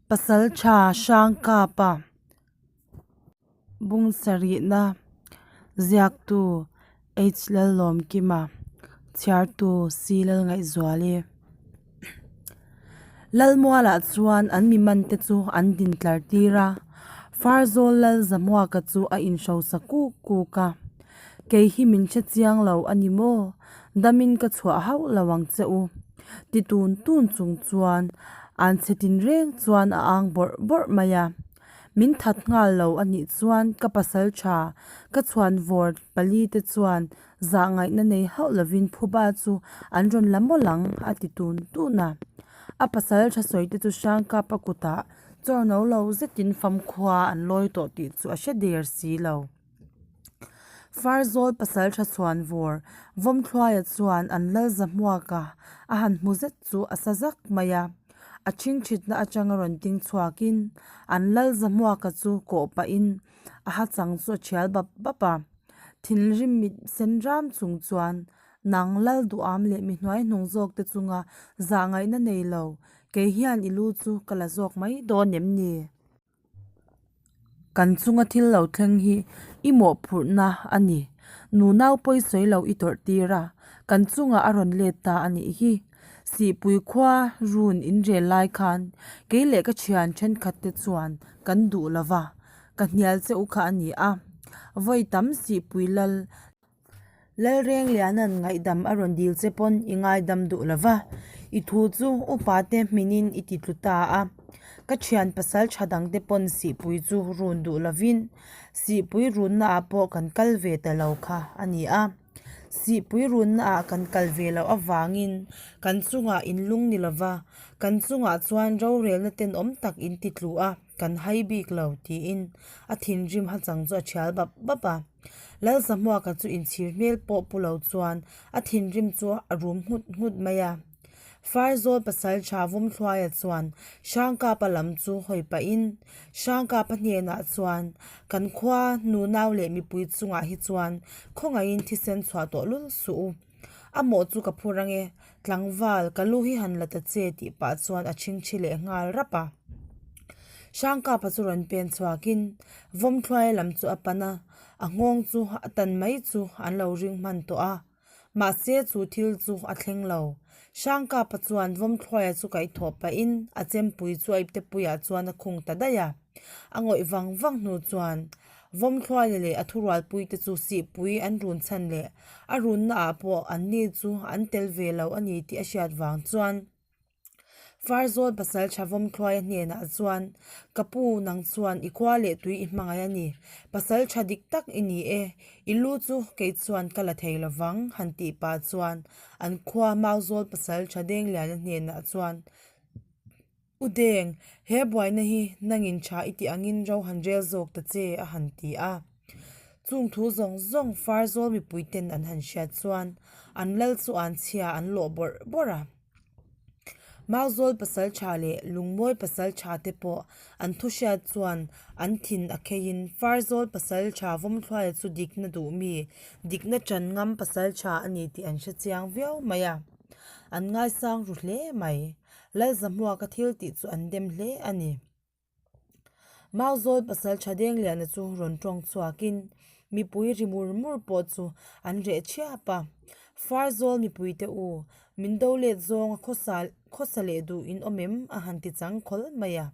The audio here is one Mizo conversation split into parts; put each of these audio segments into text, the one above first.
Pasaltha Hrangkapa bung sarihna ziaktu H Lallawmkima chhiartu C Lalngaihzuali Lalmualah chuan an mi man te chu an din tlar tir a, Farzawl Lal Zamuaka chu a inhrosa kuk kuk a, Kei hi min hre chiang lo a ni maw? Damin ka chhuah hauh lo ang che u. Ti tun tun chung chuan an chhe tin reng chuan a ang bawrh bawrh mai a. Min that nghal lo a nih chuan ka pasal tha, ka chhuan vawr pali te chuan zah ngaihna nei hauh lovin phuba chu an rawn la mawlh ang a ti tun tun a. A pasal tha sawi te chu Hrangkapa kutah chawrno lo zetin famkhua an lawi tawh tih chu a hre der si lo. Farzawl pasaltha chhuan vawr Vawmthluaia chuan an lal zahmuaka a han hmu zet chu a sa zak mai a, a chhingchhitna atanga rawn ding chhuakin an lal zahmuaka chu kawh pahin a ha chang chu a thial bap bap a. Thinrim mit sen ram chung chuan nang lal duham leh mi hnuai hnung zawk te chunga zah ngaihna nei lo, kei hian i lu chu ka la zawk mai dawn em ni? Kan chunga thil lo thleng hi i mawhphurhna a ni. Nunau pawi sawi lo i tawrh tir a, kan chungah a rawn let ta a nih hi. Sihpui khua run in rel lai khan kei leh ka thian thenkhat te chuan kan duh lo va, ka hnial che u kha a ni a. Vawi tam Sihpui lal Lalrengliana'n ngaihdam a rawn dil che pawn i ngaidam duh lo va, i thu chu upa te hminin i ti tlu ta a. Ka thian pasal tha dang te pawn sihpui chu run duh lovin sihpui runna ah pawh kan kal ve ta lo kha a ni a. Sihpui runna ah kan kal ve loh avangin kan chungah in lung ni lo va, kan chungah chuan rorelna tenawm tak in ti tlu a. Kan hai bik lo, tiin a thinrim hachang chu a thial bap bap a. Lalzahmuaka chu inchhir hmel pawh pu lo chuan a thinrim chu a rum nghut nghut mai a. Farzawl pasal tha Vawmthluaia chuan Hrangkapa lam chu hawi pahin Hrangkapa hnenah chuan, Kan khua nunau leh mipui chungah hi chuan khawngaihin thisen chhuah tawh lul suh u. A mawh chu ka phur ange, tlangval, ka lu hi han la ta che tih pah chuan a chhingchhi leh nghal rap a. Hrangkapa chu rawn pen chhuakin Vawmthluaia lam chu a pan a, a nghawng chu a tan mai chu an lo ring hman tawh a. Mahse chu thil chu a thleng lo. Hrangkapa chuan Vawmthluaia chu kaihthawh pahin a chempui chu a iptepuiah chuan a khung ta daih a. A ngawih vang vang hnu chuan Vawmthluaia leh a thurualpuite chu sihpui an run chhan leh a runnaah pawh anni chu an tel ve lo a ni tih a hriat vang chuan Farzawl pasal tha Vawmthluaia hnenah chuan, Ka pu, nang chuan i khua leh tui i hmangaih a ni. Pasal tha dik tak i ni e. I lu chu kei chuan ka la thei lo vang, han tih pah chuan an khua Mauzawl pasal tha Dengliana hnenah chuan, U Deng, he buaina hi nangin tha i tih angin ro han rel zawk ta che, a han ti a. Chung thu zawng zawng Farzawl mipuiten an han hriat chuan an lal chu an chhia an lawh bawrh bawrh a. Mauzawl pasal tha leh Lungmawi pasal tha te pawh an thu hriat chuan an thin a kheiin Farzawl pasal tha Vawmthluaia chu dikna duh mi, dikna ṭan ngam pasal tha a ni tih an hre chiang viau mai a. An ngaisang ru hle mai. Lalzahmuaka thil tih chu an dem hle a ni. Mauzawl pasal tha Dengliana chu rawn tawng chhuakin mipui ri mur mur pawh chu an reh thiap a. Farzawl mipuite u, min do let zawnga khawsa khawsa leh duh in awm em? a han ti chang khawl mai a.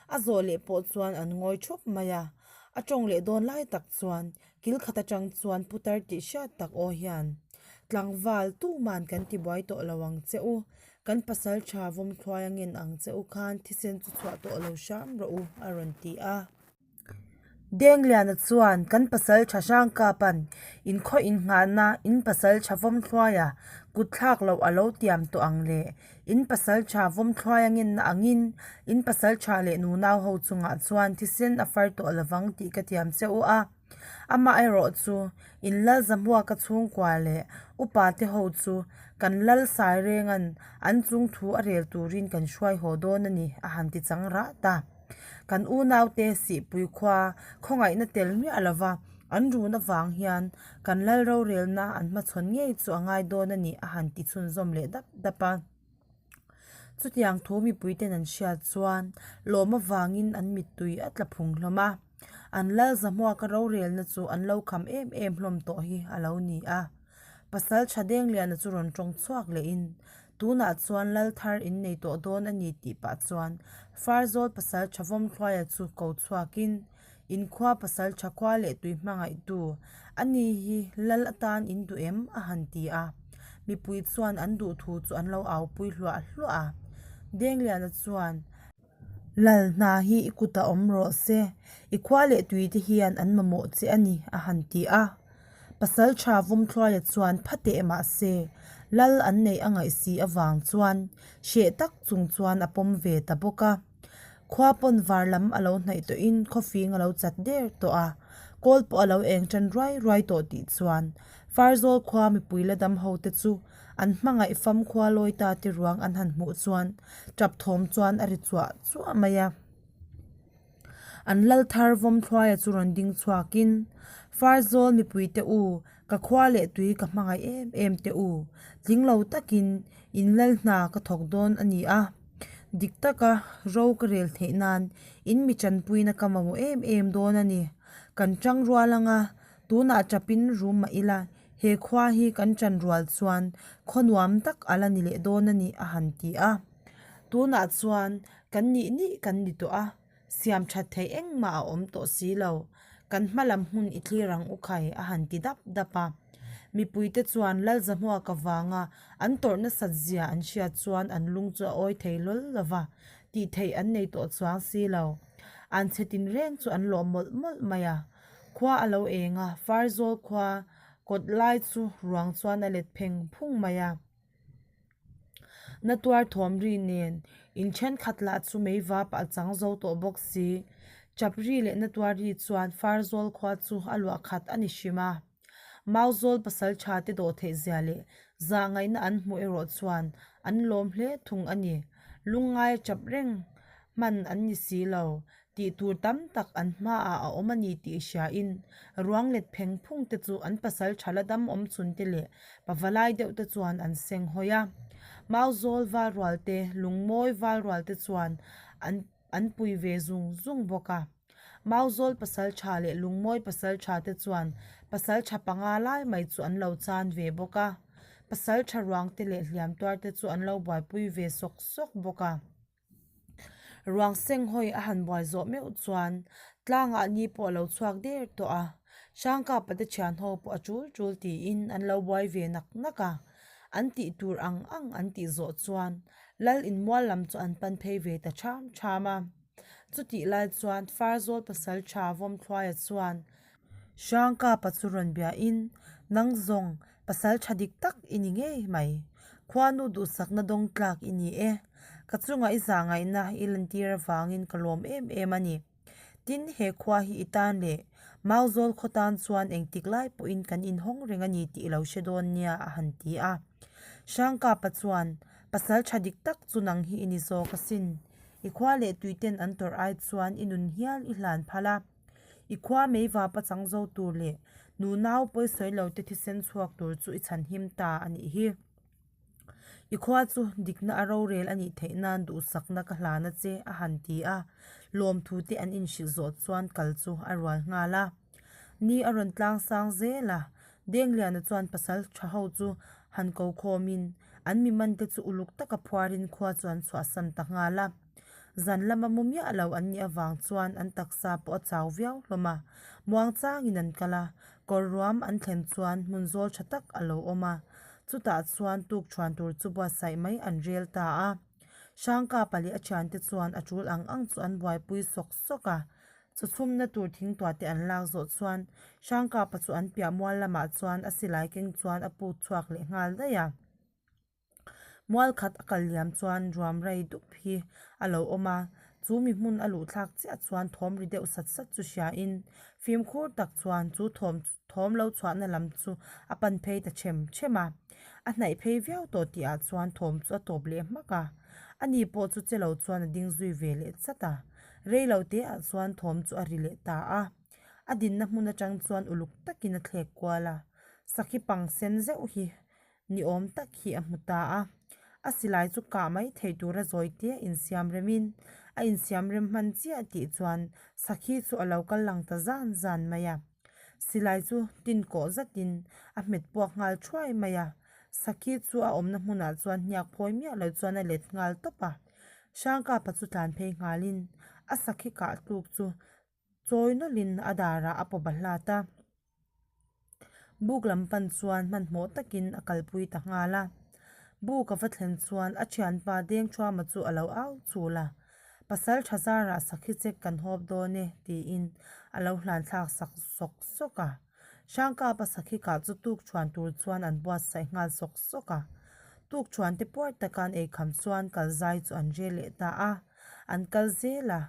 A zawh leh pawh chuan an ngawi thup mai a. A tawng leh dawn lai tak chuan kil khat atang chuan putar tih hriat tak aw hian, Tlangval, tuman kan tibuai tawh lo ang che u. Kan pasal tha Vawmthluaia ngen ang che u khan thisen chu chhuah tawh lo hram rawh u, a rawn ti a. Dengliana chuan kan pasal tha Hrangkapa'n inkhaw innghahna in pasal tha Vawmthluaia kut thlak loh a lo tiam tawh ang le, in pasal tha Vawmthluaia ngenna angin in pasal tha leh nunau ho chungah chuan thisen a far tawh lovang tih ka tiam che u a. Amaherawhchu, in lal Zahmuaka chhungkua leh upa te ho chu kan lal Sairenga'n an chung thu a rel turin kan hruai haw dawn a ni, a han ti chang rah ta. Kan unaute Sihpui khua khawngaihna tel miah lova an run avang hian kan lal rorelna an hmachhawn ngei chu a ngai dawn a ni, a han ti chhunzawm leh dap dap a. Chutiang thu mipuiten an hriat chuan lawm avangin an mittui a tla phung hlawm a. An lal Zahmuaka rorelna chu an lo kham em em hlawm tawh hi a lo ni a. Pasal tha Dengliana chu rawn tawng chhuak lehin, Tunah chuan lal thar in nei tawh dawn a ni tih pah chuan Farzawl pasal tha Vawmthluaia chu ko chhuakin, Inkhua pasal tha khua leh tui hmangaihtu a ni hi lal atan in duh em? a han ti a. Mipui chuan an duh thu chu an lo aupui hluah hluah a. Dengliana chuan. Lal hna hi i kutah awm rawh se, i khua leh tuite hian an mamawh che a ni, a han ti a. Pasal tha Vawmthluaia chuan pha teh mah se, lal an neih a ngaih si avang chuan hreh tak chung chuan a pawm ve ta bawk a. Khua pawn var lam a lo hnaih tawhin khawfing a lo chat der tawh a, kawl pawh a lo eng tan ruai ruai tawh tih chuan Farzawl khua mipui la dam ho te chu An hmangaih famkhua lawi ta te ruang an han hmuh chuan tap thawm chuan a ri chuah chuah mai a. An lal thar Vawmthluaia chu rawn ding chhuakin, Farzawl mipui te u, ka khua leh tui ka hmangaih em em te u, tling lo takin in lal hna ka thawk dawn a ni a. Dik taka ro ka rel theih nan in mi tanpuina ka mamawh em em dawn a ni. Kan tang rual anga tunah tapin rum mah ila He khua hi kan ṭan rual chuan khaw nuam tak a la ni leh dawn a ni a han ti a. Tunah chuan kan nih nih kan ni tawh a, siam ṭhat theih engmah a awm tawh si lo. Kan hma lam hmun i thlir ang u khai a han ti dap dap a. Mipuite chuan Lalzahmuaka vanga an tawrh nasat zia an hriat chuan an lung chu a awi thei hlawl lo va, tih theih an nei tawh chuang si lo. An chhe tinreng chu an lawh mawlh mawlh mai a. Khua a lo eng a, Farzawl khua kawt lai chu ruang chuan a let pheng phung mai a. Na tuar thawm ri nen in thenkhat lah chu mei vap a chang zo tawh bawk si. Chap ri leh na tuar ri chuan Farzawl khua chu a luah khat a ni hrim a. Mauzawl pasal tha te dawh theih zia leh zah ngaihna an hmuh erawh chuan an lawm hle thung a ni. Lungngai a chap reng hman an ni si lo. Tih tur tam tak an hmaah a awm a ni tih hriain ruang let pheng phung te chu an pasal tha la dam awm chhun te leh pavalai deuh te chuan an seng hawi a. Mauzawl valrual te, lungmawi valrual te chuan an an pui ve zung zung bawk a. Mauzawl pasal tha leh lungmawi pasal tha te chuan pasal tha panga lai mai chu an lo chan ve bawk a. Pasal tha ruang te leh hliam tuar te chu an lo buaipui ve sawk sawk bawk a. Ruang senghawi a han buai zawh meuh chuan tlangah ni pawh a lo chhuak der tawh a, Hrangkapa te thian ho pawh a tul tul tiin an lo buai ve nak nak a, an tih tur ang ang an tih zawh chuan Lal inmual lam chu an pan phei ve ta ṭham ṭham a. Chutih lai chuan Farzawl pasal ṭha Vawmthluaia chuan Hrangkapa chu rawn biain, Nang zawng pasal ṭha dik tak i ni ngei mai, khuanu duhsakna dawng tlak i ni e. Ka chungah i zahngaihna i lantir avangin ka lawm em em a ni. Tin, he khua hi i tan leh Mauzawl khaw tan chuan engtik lai pawhin kan inhawng reng a ni tih i lo hre dawn nia a han ti a. Hrangkapa chuan, Pasal tha dik tak chu nang hi i ni zawk asin. I khua leh tuiten an tawrh ai chuan i nun hial i hlan phal a. I khua meivapa chang zo tur leh nunau pawisawi lo te thisen chhuak tur chu i chhanhim ta a nih hi. I khua chu dikna a rorel a nih theih nan duhsakna ka hlan a che a han ti a, lawmthu te an inhrilh zawh chuan kal chu a rual nghal a. Ni a rawn tlang sang zel a, Dengliana chuan pasal tha ho chu han ko khawmin an mi man te chu uluk taka phuarin khua chu an chhuahsan ta nghal a. Zan lama mu miah lo an nih avang chuan an taksa pawh a chau viau hlawm a, muangchangin an kal a, kawr ruam an thlen chuan hmun zawl tha tak a lo awm a, chutah chuan tuk thuan tur chu buatsaih mai an rel ta a. Hrangkapa leh a thiante chuan a tul ang ang chu an buaipui sawk sawk a, chawchhumna tur thingtuah te an lak zawh chuan Hrangkapa chu an piah mual lamah chuan a silai keng chuan a put chhuak leh nghal daih a. Mual khat a kal liam chuan ruam rei dup hi a lo awm a, chu mi hmun a luh thlak chiah chuan thawm ri deuh sat sat chu hriain fimkhur tak chuan chu thawm thawm lo chhuahna lam chu a pan phei ta ṭhem ṭhem a. A hnaih phei viau tawh tihah chuan thawm chu a tawp leh hmak a, ani pawh chu che lo chuan a ding zui ve leh chat a, rei lo teah chuan thawm chu a ri leh ta a. A dinna hmun atang chuan uluk takin a thlek kual a, sakhi pang sen zeuh hi Ni awm tak hi a hmu ta a. A silai chu kah mai thei tura zawi te a insiam remin a insiam rem hman chiah tih chuan sakhi chu a lo kal lang ta zan zan mai a. Silai chu tin kawh zatin a hmet puak nghal thuai mai a. Sakhi chu a awmna hmunah chuan hniak phawi miah lo chuan a let nghal tawp a. Hrangkapa chu tlan phei nghalin a sakhi kah tluk chu chawi nawlhin a darah a pawp a hlat a. Buk lam pan chuan hmanhmawh takin a kalpui ta nghal a. Buk a va thlen chuan a thianpa Dengthuama chu a lo au chul a, Pasal tha zarah sakhi chek kan hawp dawn e tiin a lo hlan thlak sak sawk sawk a. Hrangkapa sakhi kah chu tuk thuan tur chuan an buatsaih nghal sawk sawk a. Tuk thuan te puar taka an eikham chuan kal zai chu an rel leh ta a. An kal zel a,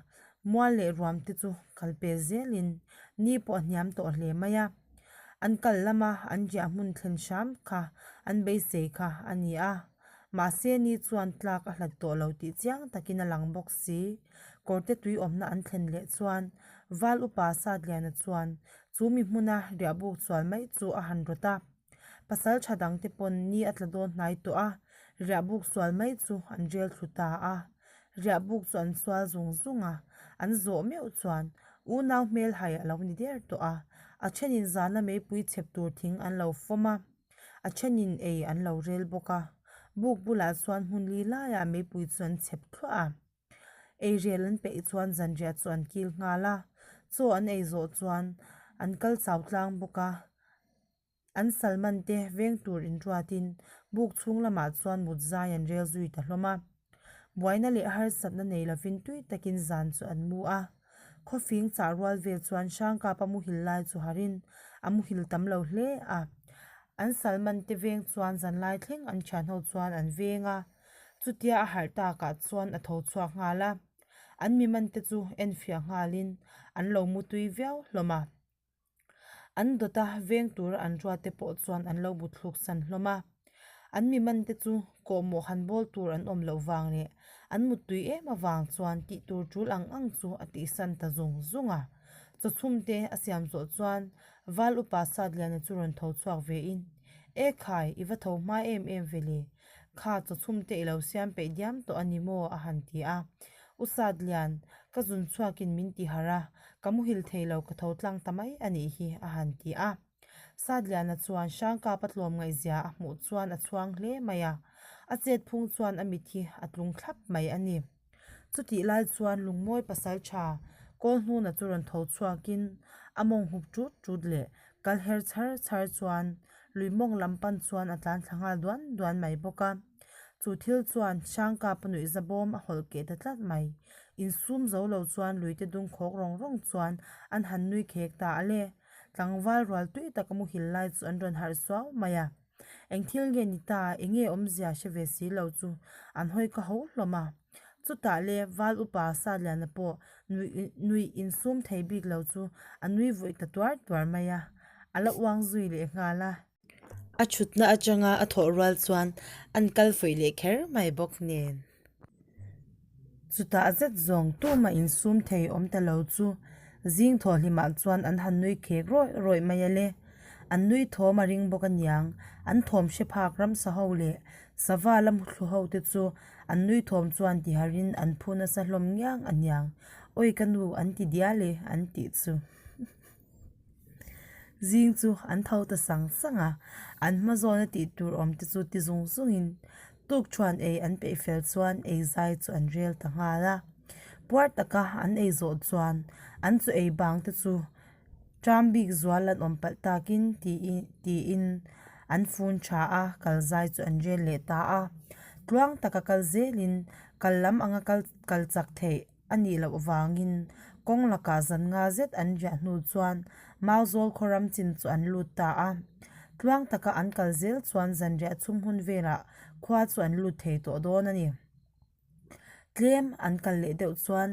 mual leh ruam te chu kal pel zelin ni pawh a hniam tawh hle mai a. An kal lama an riah hmun thlen hram kha an beisei kha a ni a. Mahse ni chuan tlak a hlat tawh lo tih chiang takin a lang bawk si. Kawrte tui awmna an thlen leh chuan Val upa Satliana chuan chu mi hmuna riahbuk chual mai chu a han rawt a. Pasal tha dangte pawn ni a tla dawn hnai tawh a, riahbuk sual mai chu an rel thlu ta a. Riahbuk chu an sual zung zung a, an zawh meuh chuan unau hmel hai a lo ni der tawh a. A thenin zana meipui chhep tur thing an lo fawm a, a thenin ei an lo rel bawk a. Buk bulah chuan hmun li laiah meipui chu an chhep thluah a. Eirel an peih chuan zanriah chu an kil nghal a, chaw an ei zawh chuan an kal chau tlang bawk a. An salman te veng tur inruatin buk chhung lamah chuan mut zai an rel zui ta hlawm a. Buaina leh harsatna nei lovin tui takin zan chu an mu a. Khawfing chah rual vel chuan Hrangkapa muhil lai chu harin a muhil tam lo hle a. An salman te veng chuan zanlai thleng an thian ho chuan an veng a. Chutia a harh takah chuan a tho chhuak nghal a. An miman te chu enfiah nghalin an lo mu tui viau hlawm a. An dawt a, veng tura an ruat te pawh chuan an lo bu thluk san hlawm a. An mi man te chu kawhmawh han bawl tur an awm loh vang leh an muttui em avang chuan tih tur tul ang ang chu a tihsan ta zung zung a. Chawchhum te a siam zawh chuan Val upa Satliana chu rawn tho chhuak ve in, E khai, i va tho hma em em ve le. Kha chawchhum te i lo siam peih diam tawh a ni maw? a han ti a. U Satlian, ka zun chhuakin min ti harh a, ka muhil thei lo ka tho tlang ta mai a nih hi, a han ti a. Satliana chuan Hrangkapa tlawm ngaihzia a hmuh chuan a chhuang hle mai a, a chet phung chuan a mit hi a tlung thlap mai a ni. Chutih lai chuan Lungmawi pasal tha Kawlhnuna chu rawn tho chhuakin a mawng hup tut tut leh kal her chhar chhar chuan lui mawng lam pan chuan a tlan thla nghal duan duan mai bawk a. Chu thil chuan Hrangkapa nuih zabawm a hawlh keh ta tlat mai. Insum zo lo chuan luite dung khawk rawng rawng chuan an han nui khek ta a le. Tlangval rual tui taka muhil lai chu an rawn harh suau mai a. Eng thil nge ni ta, eng nge awmzia hre ve si lo chu an hawi ka ho hlawm a. Chutah le Val upa Satliana pawh nuih nuih insum thei bik lo chu a nui vawi ta tuar tuar mai a, a la uang zui leh nghal a. A thutna atanga a thawh rual chuan an kal vawi leh kher mai bawk nen. Chutah zet zawng tumah insum thei awm ta lo chu zing thawh hlimah chuan an han nui khek rawih rawih mai a le. An nui thawm a ring bawk aniang, an thawm hre phak ramsa ho leh sava la muthlu ho te chu an nui thawm chuan tiharin an phu nasa hlawm ngiang aniang, Awi ka nu an ti dial e an tih chu. Zing chu an tho ta sang sang a, an hma zawna tih tur awm te chu ti zung zungin tukthuan ei an peih fel chuan ei zai chu an rel ta nghal a. Puar taka an ei zawh chuan an chu ei bang te chu ṭam bik zual an awm palh takin tiin an fun tha a, kal zai chu an rel leh ta a. Tluang taka kal zelin kal lam anga kal kal chak theih. A nih loh vangin kawng lakah zan nga zet an riah hnu chuan Mauzawl khaw ram chin chu an lut ta a. Tluang taka an kal zel chuan zanriah chhum hun velah khua chu an lut thei tawh dawn a ni. Tlem an kal leh deuh chuan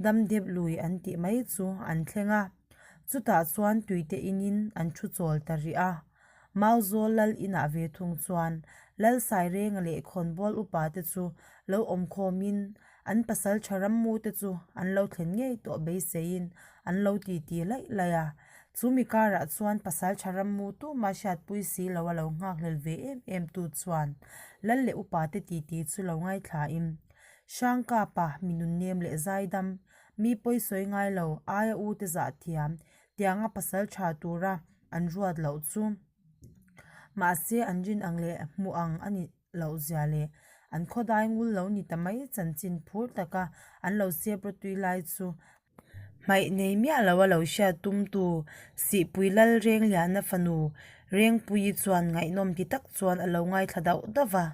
Damdep lui an tih mai chu an thleng a. Chutah chuan tuite inin an thu chawl ta rih a. Mauzawl lal inah ve thung chuan Lal Sairenga leh Khawnbawl upa te chu lo awm khawmin an pasal tha rammu te chu an lo thlen ngei tawh beiseiin an lo titi laih laih a. Chu mi karah chuan pasaltha rammu tuma hriatpui si lo a lo nghakhlel ve em em tu chuan lal leh upa te titi chu lo ngaithlain Hrangkapa mi nunnem leh zaidam, mi pawisawi ngai lo aia u te zah thiam tianga pasaltha tura an ruat loh chu mahse an rin ang leh hmuh ang a ni. loh zia leh an khawdai ngul lo ni ta mai chanchin phur taka an lo sep rawtui lai chu hmaih nei miah lo a lo hriat tum tu Sihpui Lal Rengliana fanu Rengpuii chuan ngaihnawm ti tak chuan a lo ngaithla dauh dauh va,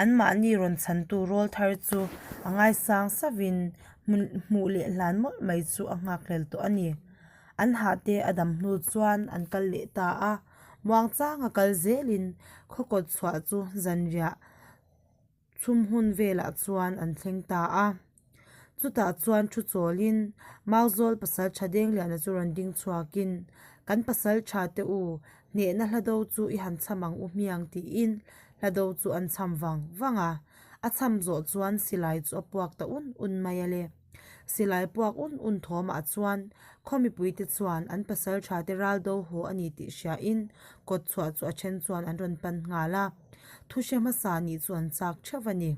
anmahni rawn chhantu rawl thar chu a ngaisang sauhin hmuh leh hlan mawlh mai chu a nghakhlel tawh a ni. An hahte a dam hnu chuan an kal leh ta a. Muangchanga kal zelin khaw kawt chhuah chu zanriah chhum hun velah chuan an thleng ta a. Chutah chuan thu chawlin Mauzawl pasal tha Dengliana chu rawn ding chhuakin, Kan pasal tha te u, hnehna hla do chu i han chham ang u hmiang tiin hla do chu an chham vang vang a. A chham zawh chuan silai chu a puak ta un un mai a le. Silai puak un un thawmah chuan khaw mipuite chuan an pasal tha te ral do haw a ni tih hriain kawt chhuah chu a then chuan an rawn pan nghal a, thu hre hmasa nih chu an chak theuh a ni.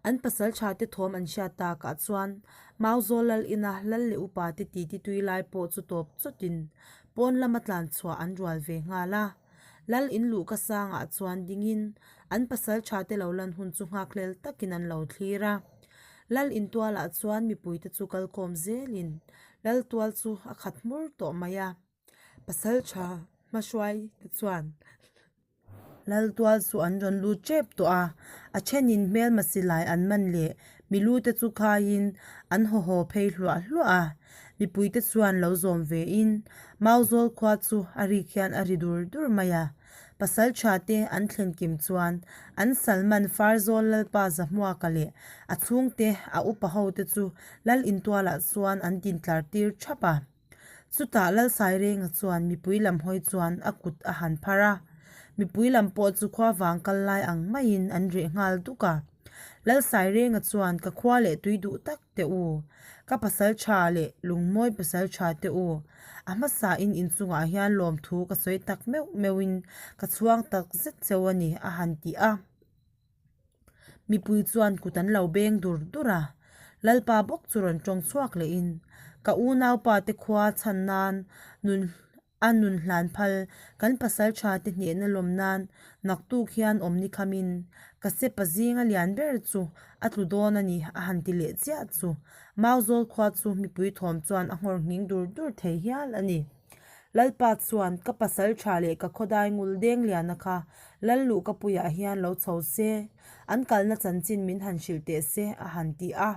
An pasal tha te thawm an hriat takah chuan Mauzawl lal ina lal leh upa te titi tui lai pawh chu tawp chawtin pawn lama tlan chhuah an rual ve nghal a. Lal in luhka sangah chuan dingin an pasal tha te lo lan hun chu nghakhlel takin an lo thlir a. Lal in tualah chuan mipuite chu kalkhawm zelin lal tual chu a khat hmur tawh mai a, pasal tha hmahruai te chuan lal tual chu an rawn lut tep tawh a, a thenin hmelma silai an man leh milu te chu khaiin an haw haw phei hluah hluah a, mipuite chuan lo zawm vein Mauzawl khua chu a rik hian a ri dur dur mai a. Pasal tha te an thlen kim chuan an Salman Farzawl Lalpa Zahmuaka leh a chhungte a upa ho te chu Lal intualah chuan an dintlar tir thap a. Chutah Lal Sairenga chuan mipui lam hawi chuan a kut a han phar a. Mipui lam pawh chu khua vang kal lai ang maiin an reh nghal duk a. Lal Sairenga chuan ka khua leh tui duh tak teh u. Ka pasal tha leh lungmawi pasal tha teh u. A hmasa in inchungah hian lawmthu ka sawi tak meuh meuhin ka chhuang tak zet cheu a ni a han ti a. Mipui chuan kut an lo beng dur dur a. Lalpa bawk chu rawn tawng chhuak lehin ka unaupa te khua chhan nan nun A nun hlan phal, kan pasal tha te hnehna lawm nan naktuk hian awm ni khamin ka sepa zinga lian ber chu a tlu dawn a ni a han ti leh chiah chu Mauzawl khua chu mipui thawm chuan a nghawr nghing dur dur thei hial a ni. Lalpa chuan ka pasal tha leh ka khawdai ngul deng liana kha lal luh ka puiah hian lo chho se, an kalna chanchin min han hrilh teh se a han ti a.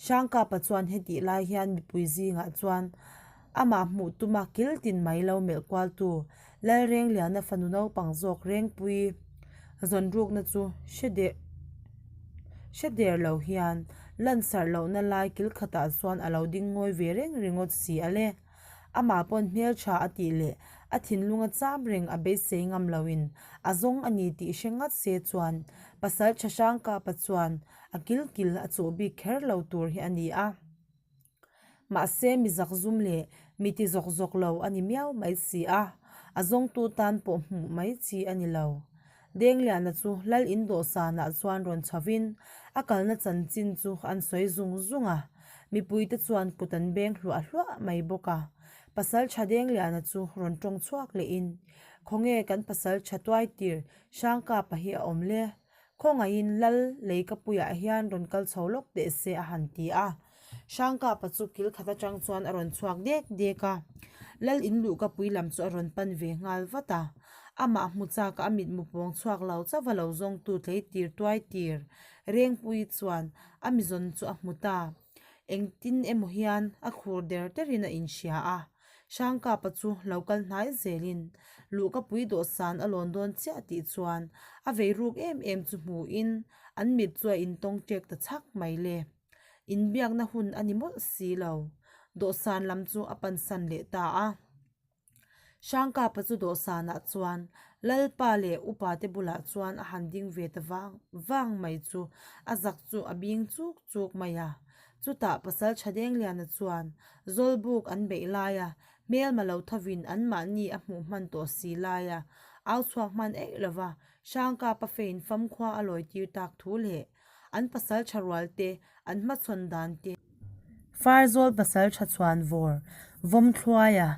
Hrangkapa chuan hetih lai hian mipui zingah chuan amah hmuh tuma kil tin mai lo melh kualtu Lalrengliana fanu naupang zawk Rengpui zawnrukna chu hre der hre der lo hian lansarh lohna lai kil khatah chuan a lo ding ngawi ve reng ringawt si a le. Amah pawn hmeltha a tih leh a thinlunga cham reng a beisei ngam loin a zawng a ni tih hre ngat se chuan pasal tha Hrangkapa chuan a kil kil a chuh bik kher lo tur hi a ni a. Mahse mi zak zum leh mi ti zawk zawk lo a ni miau mai si a, a zawngtu tan pawh hmuh mai chi a ni lo. Dengliana chu Lal in dawhsanah chuan rawn chhovin a kalna chanchin chu an sawi zung zung a, mipuite chuan kut an beng hluah hluah mai bawk a. Pasal tha Dengliana chu rawn tawng chhuak lehin, Khawnge kan pasal tha tuaitir Hrangkapa hi a awm le? Khawngaihin Lal Leikapuiah hian rawn kal chho lawk teh se a han ti a. Hrangkapa chu kil khat atang chuan a rawn chhuak dek dek a. Lal in luhkapui lam chu a rawn pan ve nghal vat a. Amah hmu chak a a mitmu pawng chhuak lo chauh a lo zawngtu tleitir tuai tir Rengpuii chuan a mizawn chu a hmu ta. Engtin emaw hian a khur der derin a inhria a. Hrangkapa chu lo kal hnai zelin luhkapui dawhsan a lawn dawn chiah tih chuan a vei ruk em em chu hmuhin an mit chu a intawng ṭek ta chhak mai le. Inbiakna hun a ni mawlh si lo. Dawhsan lam chu a pansan leh ta a. Hrangkapa chu dawhsanah chuan Lalpa leh upa te bulah chuan a han ding ve ta vang vang mai chu a zak chu a bing chuk chuk mai a. Chutah Pasal Thadengliana chuan Zawlbuk an beih laia. Hmelma lo thovin anmahni a hmuh hman tawh si laia au chhuak hman eih lova Hrangkapa fein famkhua a lawi tir tak thu leh an pasal tha rual te an hmachhawn dan te. Farzawl pasal tha chhuan vawr Vawmthluaia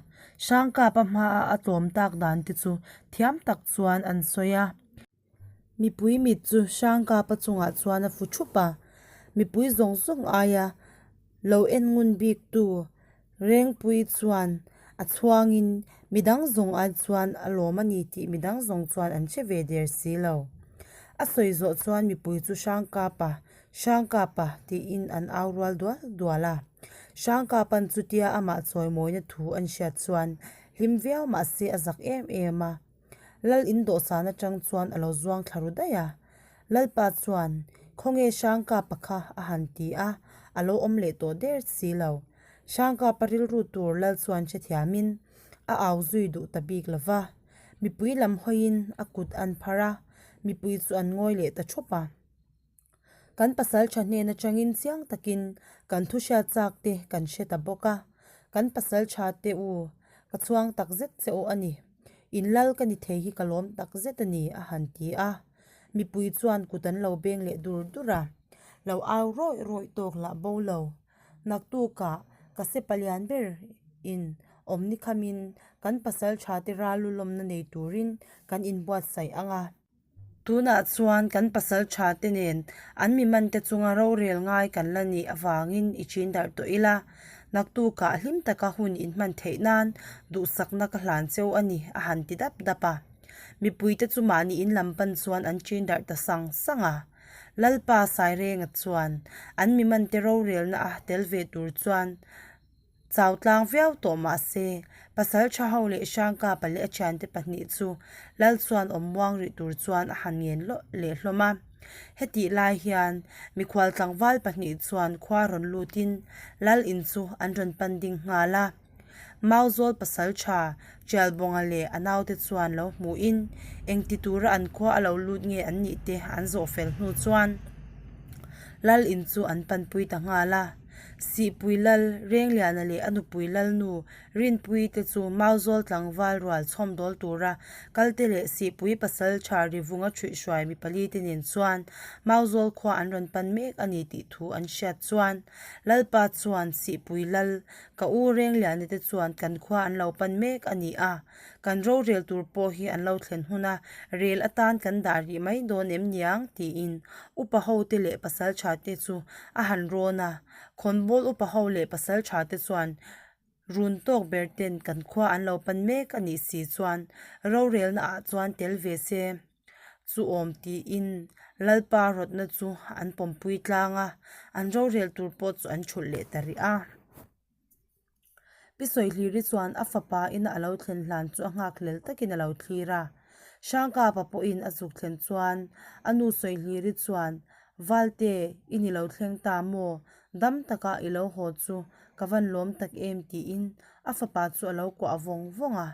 Hrangkapa hmaa a tlawm tak dan te chu thiam tak chuan an sawi a. Mipui mit chu Hrangkapa chungah chuan a fu thup a, mipui zawng zawng aia lo en ngun bik tu Rengpui chuan a chhuangin midang zawng ai chuan a lawm a ni tih midang zawng chuan an hre ve der si lo. A sawi zawh chuan mipui chu Hrangkapa, Hrangkapa tiin an au rual dual dual a. Hrangkapa'n chutia amah chawimawina thu an hriat chuan hlim viau mahse a zak em em a. Lal in dawhsan atang chuan a lo zuang thla ru daih a. Lalpa chuan, Khawnge Hrangkapa kha? a han ti a, a lo awm leh tawh der si lo. Hrangkapa rilru tur Lal chuan hrethiamin a au zui duh ta bik lo va. Mipui lam hawiin a kut an pharh a, mipui chu an ngawi leh ta thup a. Kan pasal tha hnen atangin chiang takin kan thu hriat chak te kan hre ta bawk a, kan pasal tha te u, ka chhuang tak zet che u a ni. In lal ka ni thei hi ka lawm tak zet a ni, a han ti a. Mipui chuan kut an lo beng leh dur dur a, lo au rawih rawih tawk lah bo lo. Naktukah ka se palian ber in awm ni khamin kan pasal tha te ral lu lawmna nei turin kan inbuatsaih ang a. Tunah chuan kan pasal tha te nen an mi man te chunga rorel ngai kan la nih avangin i chin darh tawh ila, naktukah hlim taka hun in hman theih nan duhsakna ka hlan cheu a ni a han ti dap dap a. Mipui te chu mahni in lam pan chuan an chin darh ta sang sang a. Lalpa Sairenga chuan an mi man te rorelna a tel ve tur chuan Chau tlang viau tawh mah se, pasal tha ho leh Hrangkapa leh a thiante pahnih chu Lal chuan awm muang rih tur chuan a han ngen leh hlawm a. Hetih lai hian mikhual tlangval pahnih chuan khua rawn lutin Lal in chu an rawn pan ding nghal a. Mauzawl pasal tha Tialbawnga leh a naute chuan lo hmuhin engti tura an khua a lo lut nge an nih te an zawh fel hnu chuan Lal in chu an panpui ta nghal a. Sihpui Lal, Rengliana leh a nupui Lalnu, Rinpui te chu Mauzawl tlangval rual chhawmdawl tura kalte leh Sihpui pasal tha Rivunga ṭhuihhruai mi pali te nen chuan Mauzawl khua an rawn pan mek a ni tih thu an hriat chuan Lalpa chuan Sihpui Lal, ka u Rengliana te chuan kan khua an lo pan mek a ni a, kan rorel tur pawh hi an lo thlen hun a, rel atan kan dah rih mai dawn em niang? tiin upa ho te leh pasal tha te chu a han rawn a, khawnbawl upa ho leh pasal tha te chuan run tawk ber ten kan khua an lo pan mek a nih si chuan rorelna ah chuan tel ve se chu awm tiin Lalpa rawtna chu an pawmpui tlang a, an rorel tur pawh chu an thulh leh ta rih a. Pi Sawihliri chuan a fapa ina a lo thlen hlan chu a nghak hlel takin a lo thlir a. Hrangkapa pawhin a zuk thlen chuan a nu Sawihliri chuan, Valte, i ni lo thleng ta maw? Dam taka i lo haw chu ka van lawm tak em tiin a fapa chu a lo kuah vawng vawng a.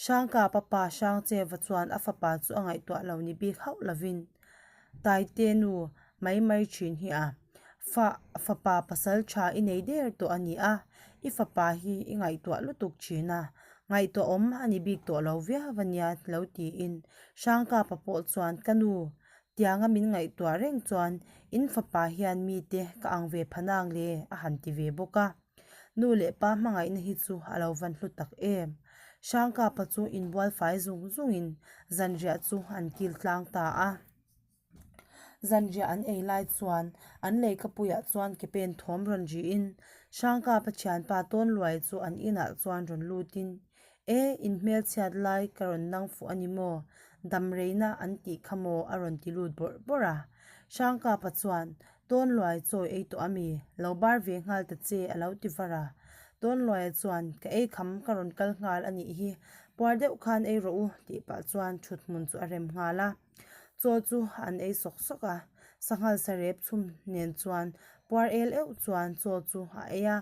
Hrangkapa pa Hrangcheva chuan a fapa chu a ngaihtuah lo ni bik hauh lovin Taite nu mai mai thin hi a. Fa fapa pasal tha i nei der tawh a ni a, i fapa hi i ngaihtuah lutuk thin a, ngaihtuah awm a ni bik tawh lo viau a nia lo tiin Hrangkapa pawh chuan ka nu tianga min ngaihtuah reng chuan in fapa hian mite ka ang ve phanang le a han ti ve bawk a. Nu leh pa hmangaihna hi chu a lo van hlu tak em. Hrangkapa chu inbual fai zung zungin zanriah chu an kil tlang ta a. Zanriah an ei lai chuan an leikapuiah chuan ke pen thawm rawn rihin Hrangkapa thianpa Tawnluai chu an inah chuan rawn lutin, E, in hmelchhiat lai ka rawn nang fuh a ni maw? Damreina an tih kha maw? a rawn ti lut bawrh bawrh a. Hrangkapa chuan, Tawnluai chawi ei tawh a mi? Lo bar ve nghal ta che a lo ti var a. Tawnluaia chuan, Ka ei kham ka rawn kal nghal a nih hi, puar deuh khan ei rawh u tih pah chuan thuthmun chu a rem nghal a. Chaw chu an ei sawk sawk a, sanghal sarep chhum nen chuan puar el euh chuan chaw chu a ei a.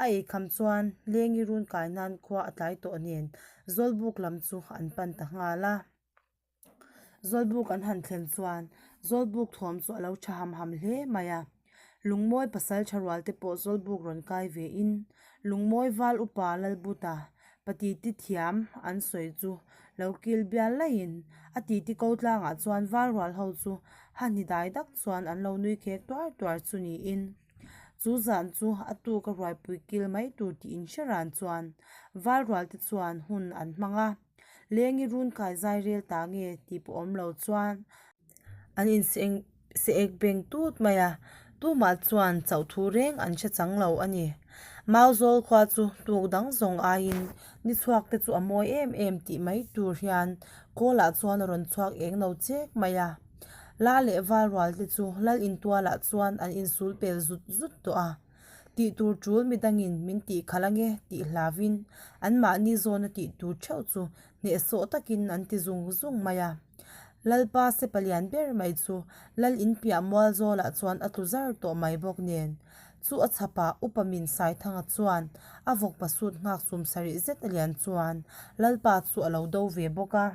A ei kham chuan lengi run kai nan khua a tlai tawh nen Zawlbuk lam chu an pan ta nghal a. Zawlbuk an han thlen chuan Zawlbuk thuam chu a lo tha ham ham hle mai a. Lungmawi pasal tha rual te pawh Zawlbuk rawn kai ve in Lungmawi val upa Lalbuta. Patiti thiam an sawi chu lo kil bial laiin a titi ko tlangah chuan valrual ho chu hahni dai dak chuan an lo nui khek tuar tuar chu niin chu zan chu a tuk a ruaipui kil mai tur tih inhre ran chuan valrual te chuan hun an hmang a, lengi run kai zai rel ta nge tih pawh awm lo chuan An inse ek beng tut mai a, tumah chuan chauh thu reng an hre chang lo a ni. Mauzawl khua chu tuk dang zawng aiin ni chhuak te chu a mawi em em tih mai tur hian kawlah chuan a rawn chhuak eng lo chek mai a. La leh val rual te chu lal intualah chuan an insul pel zut zut tawh a. Tih tur tul midangin min tih khalh ange tih hlauvin anmahni zawna tih tur theuh chu hnehsawh takin an ti zung zung mai a. Lalpa se palian ber mai chu Lal in piah mual zawlah chuan a tlu zar tawh mai bawk nen. Chu a chhapah Upa Min Saithanga chuan a vawkpa sut nghak sum sarih zet a lian chuan Lalpa chu a lo do ve bawk a.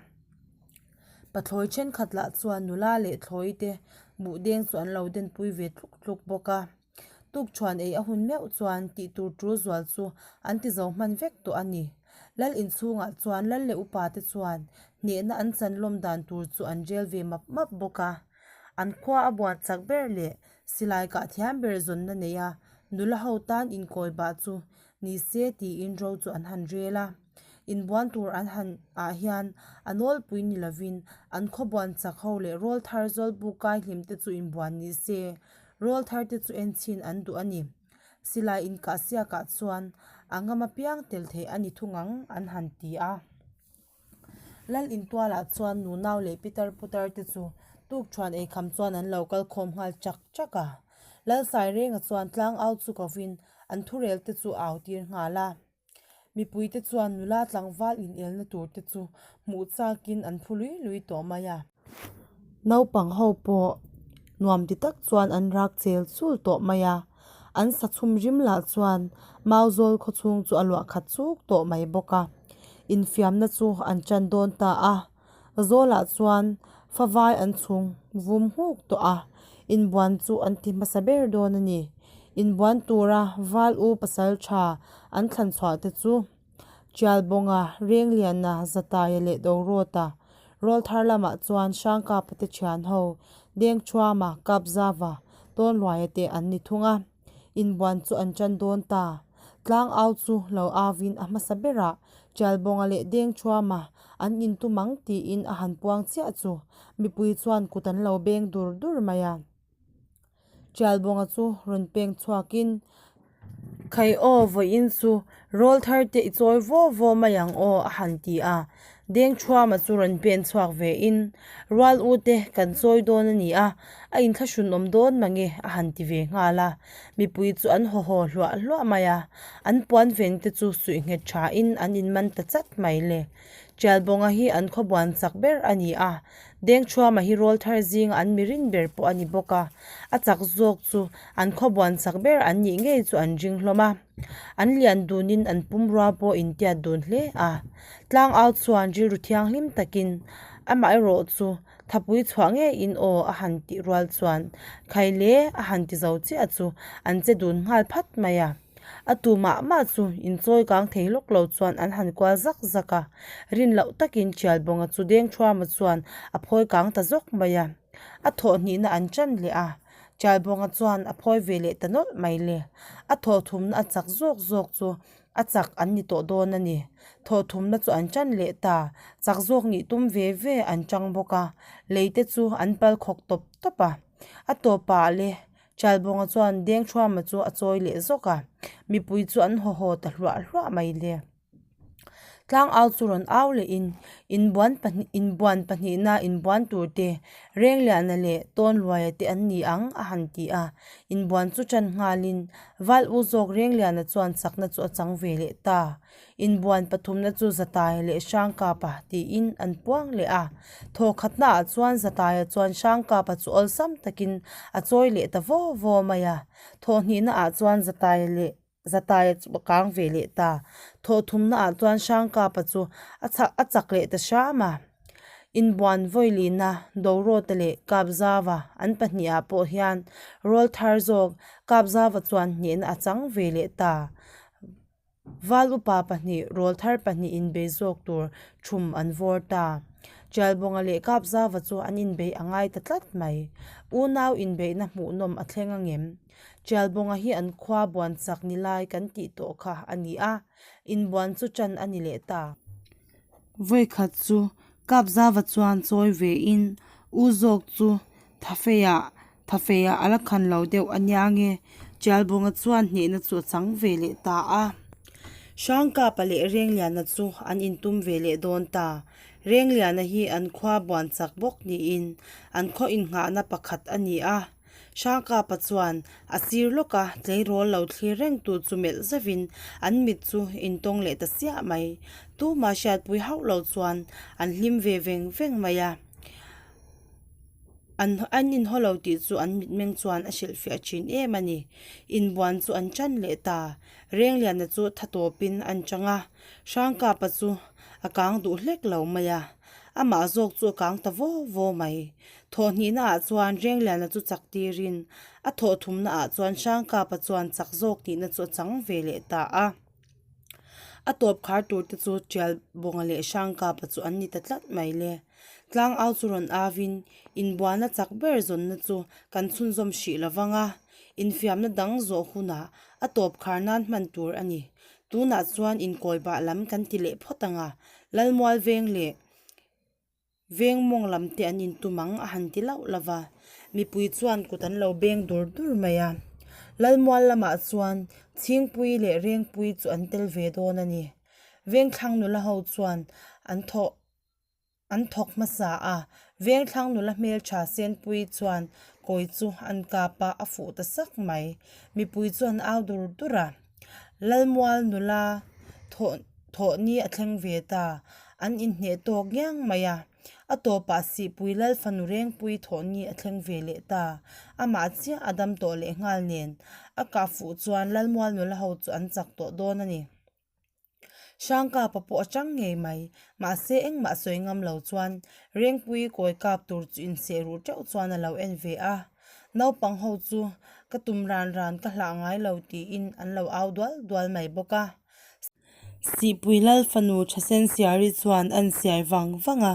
Pathlawi thenkhat lah chuan nula leh thlawi te buhdeng chu an lo denpui ve tluk tluk bawk a. Tukṭhuan ei a hun meuh chuan tih tur ṭul zual chu an ti zo hman vek tawh a ni. Lal inchhungah chuan lal leh upa te chuan hnehna an chan lawm dan tur chu an rel ve map map bawk a. An khua a buan chak ber leh silai kah thiam ber zawnna nei a nula ho tan inkawi bah chu ni se tiin ro chu an han rel a. Inbuan tur an han ah hian a nawlpui ni lovin an khaw buan chak ho leh rawl thar zawlbuk kai hlim te chu inbuan ni se Rawl thar te chu en chhin an duh a ni. Silai inkah siakah chuan a ngam apiang tel theih a ni thung ang an han ti a. Lal intualah chuan nunau leh pitar putar te chu tukṭhuan eikham chuan an lo kal khawm nghal chak chak a. Lal Sairenga chuan tlangau chu kovin an thurel te chu au tir nghal a. Mipuite chuan nula tlangval inelna tur te chu hmuh chakin an phu lui lui tawh mai a. Naupang ho pawh nuam ti tak chuan an rak chel chul tawh mai a. An sa chhum rim lah chuan Mauzawl khawchhung chu a luah khat chuk tawh mai bawk a. Infiamna chu an tan dawn ta a. Zawlah chuan favai an chhung vum nghuk tawh a, inbuan chu an ti hmasa ber dawn a ni. Inbuan tura val u pasal tha an thlan chhuah te chu Chialbawnga, Rengliana, Zataia leh Dorawta. Rawlthar lamah chuan Hrangkapa te thian ho, Dengthuama, Kapzava, Tawnluaia te an ni thung a. Inbuan chu an tan dawn ta. Tlang au chu lo auin a hmasa berah Chialbawnga leh Dengthuama an intum ang tiin a han puang chiah chu mipui chuan kut an lo beng dur dur mai a. Chialbawnga chu rawn peng chhuakin, Khai aw vawiin chu rawl thar te i chawi vaw vaw mai ang aw a han ti a. Dengthuama chu rawn pen chhuak vein, Rual u te kan chawi dawn a ni a, a inthlahrunawm dawn mange a han ti ve nghal a. Mipui chu an haw haw hluah hluah mai a, an puan ven te chu suih nghet thain an inman ta chat mai le. Tialbawnga hi an khawbuan chak ber a ni a, Dengthuama hi rawl thar zinga an mirin ber pawh a ni bawk a, a chak zawk chu an khawbuan chak ber an nih ngei chu an ring hlawm a. An lian dunin an pumrua pawh intiat dun hle a. Tlangau chuan rilru thianghlim takin amaherawh chu thapui chhuah ngeiin aw a han tih rual chuan Khaile a han ti zo chiah chu an che dun nghal phat mai a. A tu mah mah chu inchawi kang thei lawk lo chuan an han kual zak zak a. Rin loh takin Chialbawnga chu Dengthuama chuan a phawi kang ta zawk mai a. A thawh hnihna an ṭan leh a. Chalbawnga chuan a phawi ve leh ta nawlh mai le. A thawh thumna a chak zawk zawk chu a chak an ni tawh dawn a ni. Thawh thumna chu an ṭan leh ta. Chak zawk nih tum ve ve an ṭang bawk a. Lei te chu an pal khawk tawp tawp a. A tawpah le Chalbawnga chuan Dengthuama chu a chawi leh zawk a. Mipui chu an haw haw ta hluah hluah mai le. Tlangau chu rawn au lehin inbuan pahnih inbuan pahnihna inbuan tur te Rengliana leh Tawnluaia te an ni ang a han ti a, inbuan chu ṭan nghalin Val u zawk Rengliana chuan chakna chu a chang ve leh ta. Inbuan pathumna chu Zataia leh Hrangkapa tiin an puang leh a, thawkhatnaah chuan Zataia chuan Hrangkapa chu awlsam takin a chawi leh ta vaw vaw mai a, thawhhnihnaah chuan Zataia leh Zataia chu a kang ve leh ta. Thawh thumnaah chuan Hrangkapa chu a chak a chak leh ta hram a. Inbuan Vawilina, Dorawta leh Kapzava an pahnihah pawh hian rawl thar zawk Kapzava chuan hnehna a chang ve leh ta. Val upa pahnih, rawlthar pahnih inbei zawk tur thum an vawr ta. Tialbawnga leh Kapzava chu an inbei a ngai ta tlat mai. Unau inbeihna hmuhnawm a thleng angem? Tialbawnga hi an khua buan chak ni lai kan tih tawh kha a ni a, inbuan chu ṭan a ni leh ta. Vawikhat chu Kapzava chuan chawi ve in u zawk chu Thafeiah Thafeiah a la khan lo deuh a nia nge Tialbawnga chuan hnehna chu a chang ve leh ta a. Hrangkapa leh Rengliana chu an intum ve leh dawn ta. Rengliana hi an khua buan chak bawk niin an khaw innghahna pakhat a ni a. Hrangkapa chuan a sir lawka tleirawl lo thlir reng tu chu melh zauhin an mit chu intawng leh ta siah mai. Tumah hriatpui hauh lo chuan an hlim ve veng veng mai a. An an inhaw lo tih chu an mitmeng chuan a hrilhfiah thin em a ni. Inbuan chu an tan leh ta. Rengliana chu tha tawpin an chang a, Hrangkapa chu a kang duh hlek lo mai a. Amah zawk chu a kang ta vaw vaw mai. Thawhhnihna ah chuan Rengliana chu chak tirin a thawhthumna ah chuan Hrangkapa chuan chak zawk tihna chu a chang ve leh ta a. A tawp khar tur te chu Tialbawnga leh Hrangkapa chu an ni ta tlat mai le. Tlangau chu rawn avin inbualna chak ber zawnna chu kan chhunzawm hrih lo vang a, infiamna dang zawh hunah a tawp khar nan hman tur a ni. Tunah chuan inkawibah lam kan ti leh phawt ang a, Lalmual veng leh Veng mawng lam te an intum ang a han ti lauh lauh va, mipui chuan kut an lo beng dur dur mai a. Lalmual lamah chuan Chhingpui leh Rengpui chu an tel ve dawn a ni. Vengthlang nula ho chuan an thawh an thawk hmasa a, Vengthlang nula hmeltha Senpui chuan kawi chu an kap a, a fuh ta sak mai. Mipui chu an au dur dur a. Lalmual nula thawh thawh ni a thleng ve ta. An inhneh tawk ngiang mai a. A tawpah Sihpui Lal fanu Rengpui thawh ni a thleng ve leh ta. Amah chiah a dam tawh leh nghal nen. A kah fuh chuan Lalmual nula ho chu an chak tawh dawn a ni. Hrangkapa pawh a chang ngei mai. Mahse engmah sawi ngam lo chuan Rengpui kawi kap tur chu inseh ruh teuh chuan a lo en ve a. Naupang ho chu ka tum ran ran ka hlah ngai lo tiin an lo au dual dual mai bawk a. Sihpui Lal fanu Thasensiari chuan an siai vang vang a,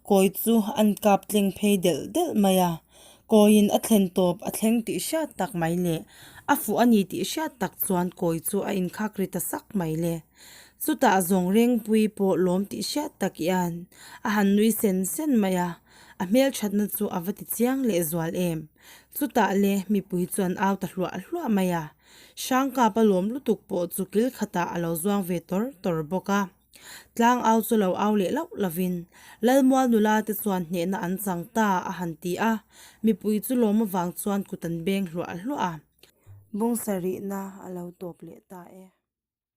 kawi chu an kap tleng phei delh delh mai a. Kawiin a thlen tawp a thleng tih hriat tak mai le. A fuh a ni tih hriat tak chuan kawi chu a inkhak ri ta sak mai le. Chutah zawng Rengpui pawh lawm tih hriat tak hian a han nui sen sen mai a, a hmelthatna chu a va ti chiang leh zual em. Chutah le mipui chu an au ta hluah hluah mai a, Hrangkapa lawm lutuk pawh chu kil khatah a lo zuang ve tawr tawr bawk a. Tlang au chu lo au leh lauh lovin, Lalmual nula te chuan hnehna an chang ta a han ti a, mipui chu lawm avang chuan kut an beng hluah hluah a. Bung sarihna a lo tawp leh ta e.